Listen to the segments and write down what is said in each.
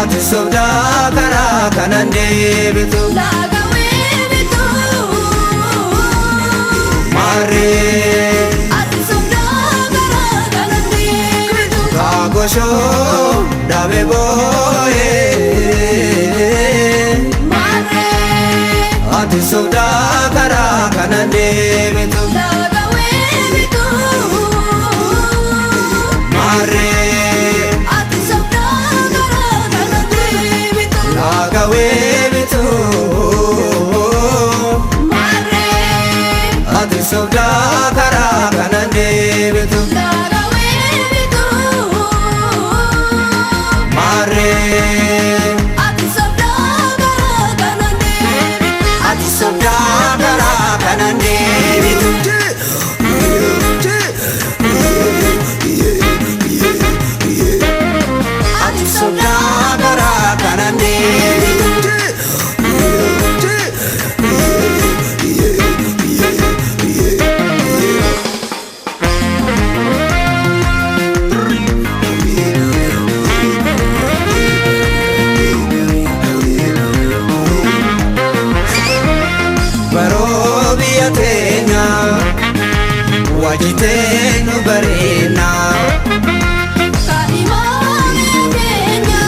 Ati sobdaa karaa kanan deebitu. Laaga weebitu. Maarree. Ati sobdaa karaa kanan deebitu. Kaagoshoo dhabe booyee. Maarree. Ati sobdaa karaa kanan deebitu. Laaga weebitu. Maarree. Ati sobdaa karaa kanan deebitu. Laaga weebitu. Maarree. Ati sobdaa karaa kanan deebitu. Laaga weebitu. Maarree. Ati sobdaa karaa kanan deebitu. Ati sobdaa karaa kanan deebitu. Ati sobdaa karaa kanan deebitu. Baroo biyya teenya wajjitee nu bareena. Kaadhimaalee keenya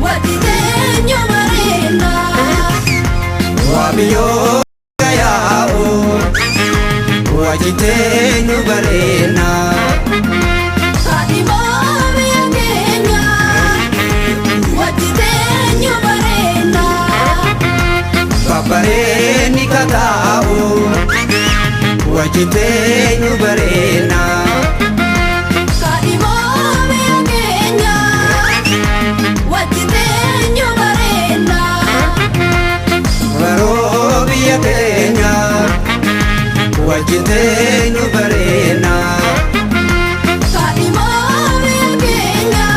wajji teenyu bareena. Wabiyyoo yaa'u wajjitee nu bareena. Kaadhimaalee keenya wajji teenyu bareena. Babbareedni kataa'u wajjitee nu bareena. Kaadhimaalee keenya wajji teenyu bareena. Baroo biyya teenya wajjitee nu bareena. Kaadhimaalee keenya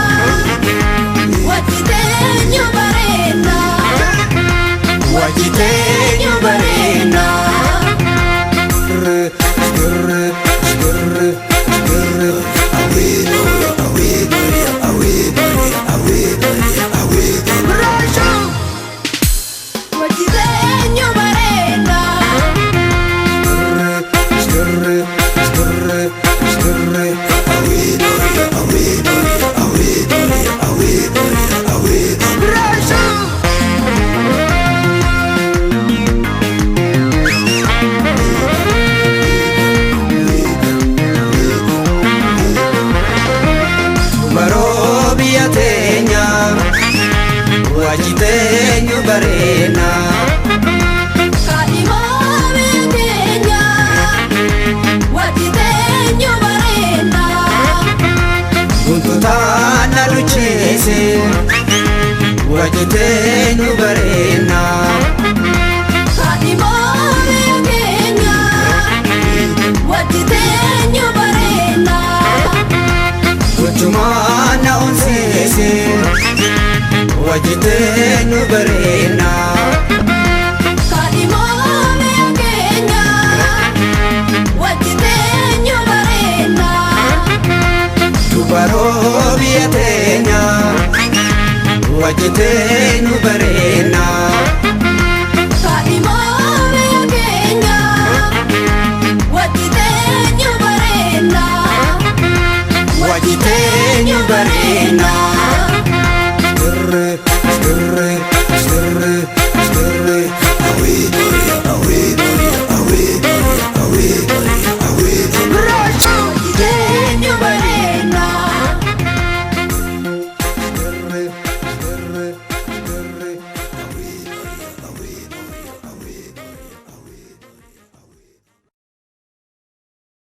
wajji teenyu bareena. Wajjitee nu bareena. Wajji teenyu bareena. Baroo biyya teenya wajjitee nu bareena. Kaadhimaalee keenya wajji teenyu bareena. Guntutaan na luchiise wajjitee nu bareena. Kaadhimaalee keenya wajji teenyu bareena. Gochumaan na onsiise wajjitee nu bareena. Kaadhimaalee keenya wajji teenyu bareena. Dubaroo biyya teenya wajjitee nu bareena.